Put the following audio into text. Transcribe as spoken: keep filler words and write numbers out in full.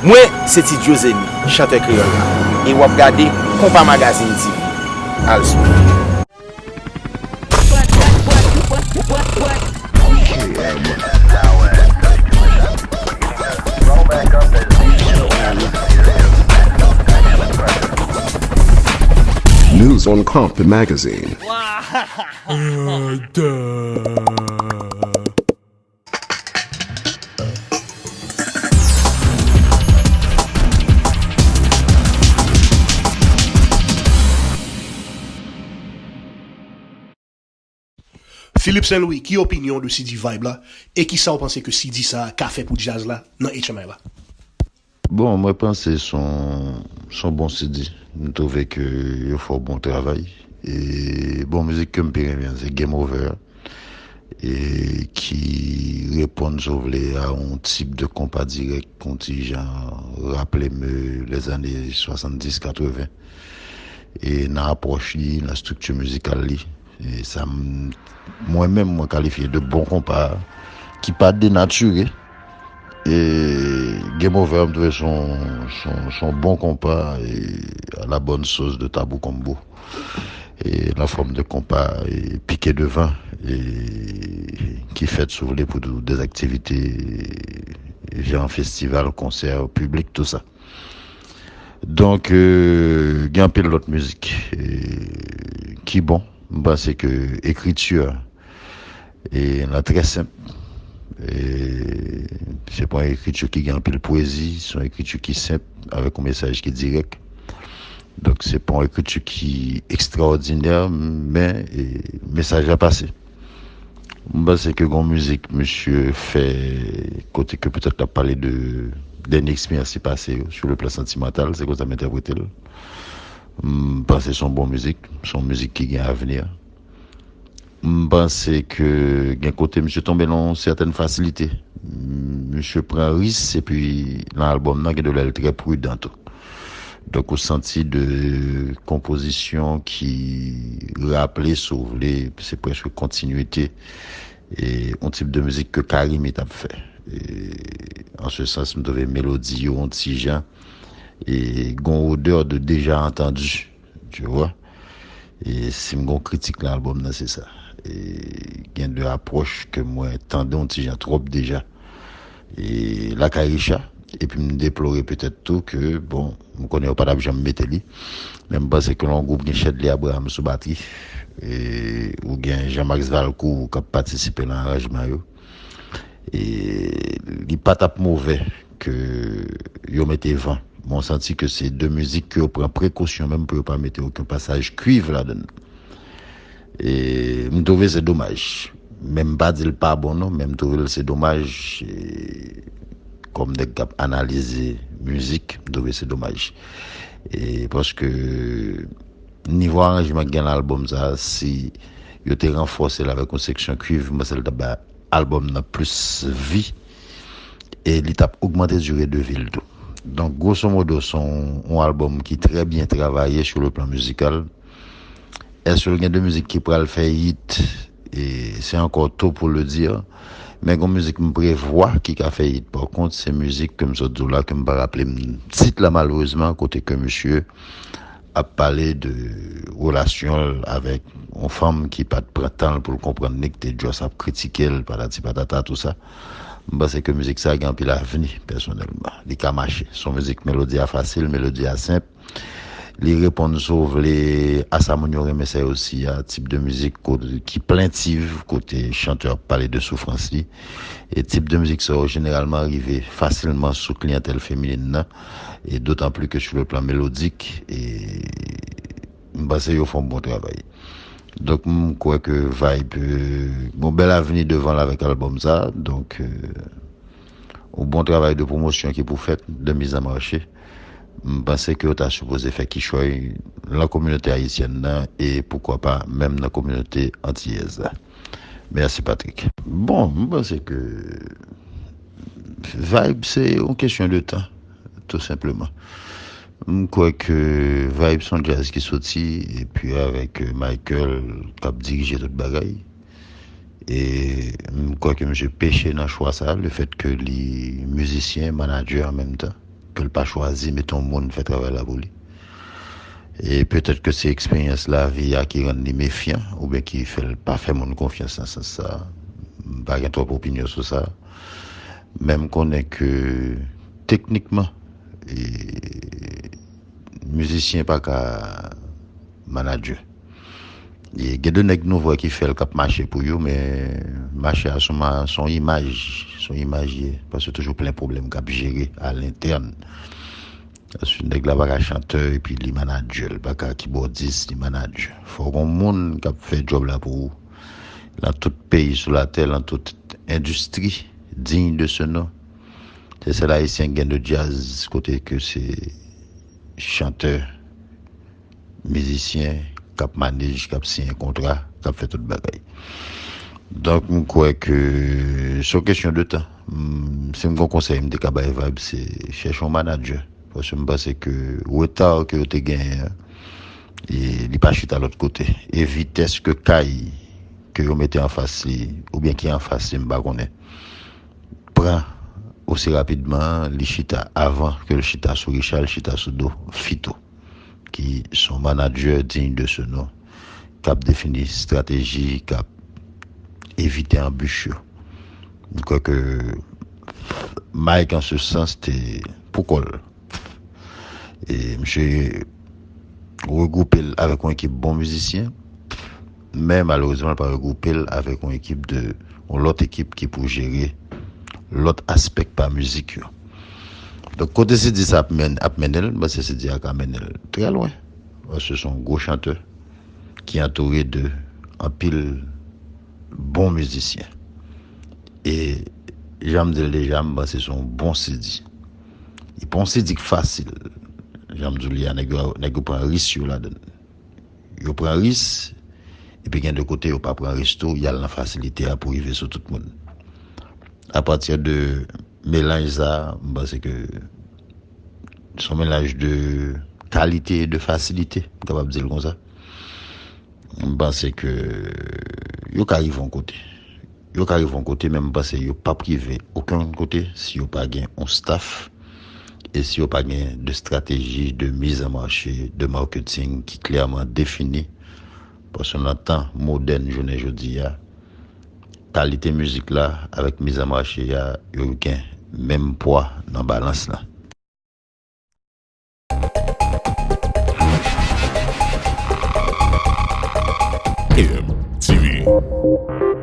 Mwen se Ti Djo Zeni, chantè kreyòl la, e w ap gade Konpa Magazine T V. Al swiv. News on Konpa Magazine. Philippe Saint Louis, ki opinyon w de C D Vibe la? E kisa w panse ke C D sa a ka fè pou djaz la nan H M I la? Bon, mwen panse se yon se yon bon C D. M twouve ke yo fè yon bon travay. E bon, mizik ke m pi renmen an se Game Over, e ki reponn, si w vle, a yon tip de konpa dirèk, yon ti jan raple m lèzane swasanndis, katreven. E nan apwòch li, nan estrikti mizikal li, e sa m, mwen menm, mwen kalifye de bon konpa ki pa denatire. E Game Over, m twouve se yon se yon- se yon bon konpa, e à la bonne sauce de Tabou Combo. E nan fòm de konpa, e pike devan, e ki fèt, si w vle, pou de aktivite jan festival, konsè, piblik, tou sa. Donk, e, gen anpil lòt mizik, e, ki bon. M panse ke ekriti a, e, la trè senp. E, se pa yon ekriti ki gen anpil pwezi, se yon ekriti ki senp, avèk yon mesaj ki dirèk. Donk, se pa yon ekriti ki ekstraòdinè, men, e, mesaj la pase. M panse ke gon mizik misye fè kote ke petèt l ap pale de dènye eksperyans li pase yo, sou le plan santimantal, se konsa m entèprete l. M panse se yon bon mizik, se yon mizik ki gen avni. M panse ke gen kote misye tonbe nan yon sètèn fasilite. Misye pran ris, epi nan albòm nan, gen de lè l trè pridan tou. Donk, ou santi de konpozisyon ki raple, si w vle, se prèske kontinwite, e, yon tip de mizik ke Carimi t ap fè. E, an se sans, m twouve melodi yo yon ti jan, e, gon odè de déjà entendu, tu vois. E si m gon kritik nan albòm nan, se sa. E gen de apwòch ke mwen tande yon ti jan twòp deja. E lakay Richard, epi m deplore petèt tou ke, bon, m konnen yo pa t ap janm mete li, men m panse ke lè yon gwoup gen Chedly Abraham sou batri, e ou gen Jean Max Valcourt k ap patisipe nan aranjman yo, e li pa t ap movè ke yo mete van. Mwen santi ke se de mizik ke yo pran prekosyon menm pou yo pa mete okenn pasaj kwiv ladan l. E m twouve se domaj. Men m pa di l pa bon non, men m twouve l se domaj. E kòm nèg k ap analize mizik, m twouve se domaj. E paske nivo aranjman k gen nan albòm sa, si yo te ranfòse l avèk yon seksyon kwiv, m panse l t ap bay albòm nan plis vi, e li t ap ogmante dire de vi l tou. Donk, grosso modo, se yon, yon albòm ki trè byen travaye sou le plan mizikal. Èske l gen de mizik ki pral fè hit? E se ankò to pou le dire. Men gon mizik m prevwa ki ka fè hit. Pa kont, se mizik ke m sot di w la, ke m pa raple m tit la malerezman, kote ke misye ap pale de relasyon l avèk yon fanm ki pa t pran tan l pou l konprann li, ki te just ap kritike l, patati patata, tou sa. M panse ke mizik sa gen anpil avni, pèsonèlman. Li ka mache. Se yon mizik, melodi a fasil, melodi a senp. Li reponn, si w vle, a sa moun yo renmen sa yo osi a, tip de mizik ki plentiv, kote chantè ap pale de soufrans li. E tip de mizik sa yo jeneralman rive fasilman sou kliyantèl feminin nan, e dotan pli ke sou le plan melodik, e m panse yo fè yon bon travay. Donk, m kwè ke Vibe, e, gon bèl avni devan l avèk albòm sa, donk, e, yon bon travay de pwomosyon ki pou fèt, de mizanmache. M panse ke yo ta sipoze fè kichòy nan kominote ayisyèn nan e poukwa pa menm nan kominote antiyèz la. Mèsi, Patrick. Bon, m panse ke Vibe se yon kesyon de tan, tou senpleman. M kwè ke Vibe se yon djaz ki soti, epi avèk, e, Michael k ap dirije tout bagay. E m kwè ke misye peche nan chwa sa, le fèt ke li mizisyen, manadjè an menm tan. ke l pa chwazi mete yon moun fè travay la pou li. E petèt ke se eksperyans lavi a ki rann li mefyan, oubyen ki fè l pa fè moun konfyans nan sans sa a. M pa gen twòp opinyon sou sa. Men m konnen ke teknikman, e, mizisyen pa ka manadjè. E gen de nèg nou vwè ki fè l k ap mache pou yo, men mache a se yon ma-, se yon imaj, se yon imaj ye, paske toujou plen pwoblèm k ap jere a lentèn. Paske nèg la pa ka chantè epi li manadjè, li pa ka kibòdis, li manadjè. Fòk yon moun k ap fè djòb la pou ou. Lan tout peyi sou latè, lan tout endistri digne de ce nom. Se sèl ayisyen ki gen de djaz kote ke se chantè, mizisyen, k ap manej, k ap siyen kontra, k ap fè tout bagay. Donk, m kwè ke se yon kesyon de tan. M, si m gen yon konsèy m te ka bay Vybz, se chèche yon manadjè. Paske m panse ke reta ke yo te genyen an, e li pa chita lòt kote. E vitès ke kay ke yo mete anfas li, oubyen ki anfas li, m pa konnen, pran osi rapidman an, li chita avan ke l chita sou Richard, l chita sou do Fito, ki se yon manadjè digne de ce nom, k ap defini estrateji, k ap evite anbich yo. M kwè ke Mike, an se sans, te pou kò l. E misye regwoupe l avèk yon ekip bon mizisyen, men malerezman, l pa regwoupe l avèk yon ekip de, yon lòt ekip ki pou jere lòt aspè k pa mizik yo. Donk, kote Siddhi sa ap men-, ap mennen l, m panse Siddhi a ka mennen l trè lwen. Paske se yon gwo chantè ki antoure de anpil bon mizisyen. E jan m di l deja, m panse se yon bon Siddhi. Li pa yon Siddhi k fasil. Jan m di w li a, nèg yo, nèg yo pran ris yo ladan l. Yo pran ris, epi gen de kote yo pa pran ris tou, y al nan fasilite a pou rive sou tout moun. Apati de melanj sa a, m panse ke se yon melanj de kalite e de fasilite, m kapab di l konsa. M panse ke yo ka rive yon kote. Yo ka rive yon kote, men m panse yo p ap rive okenn kote si yo pa gen yon staff e si yo pa gen de strateji de mise en marché, de marketing ki klèman defini. Paske nan tan modèn jounen jodi a, kalite mizik la avèk mise en marché a, yo gen menm pwa nan balans la. M T V.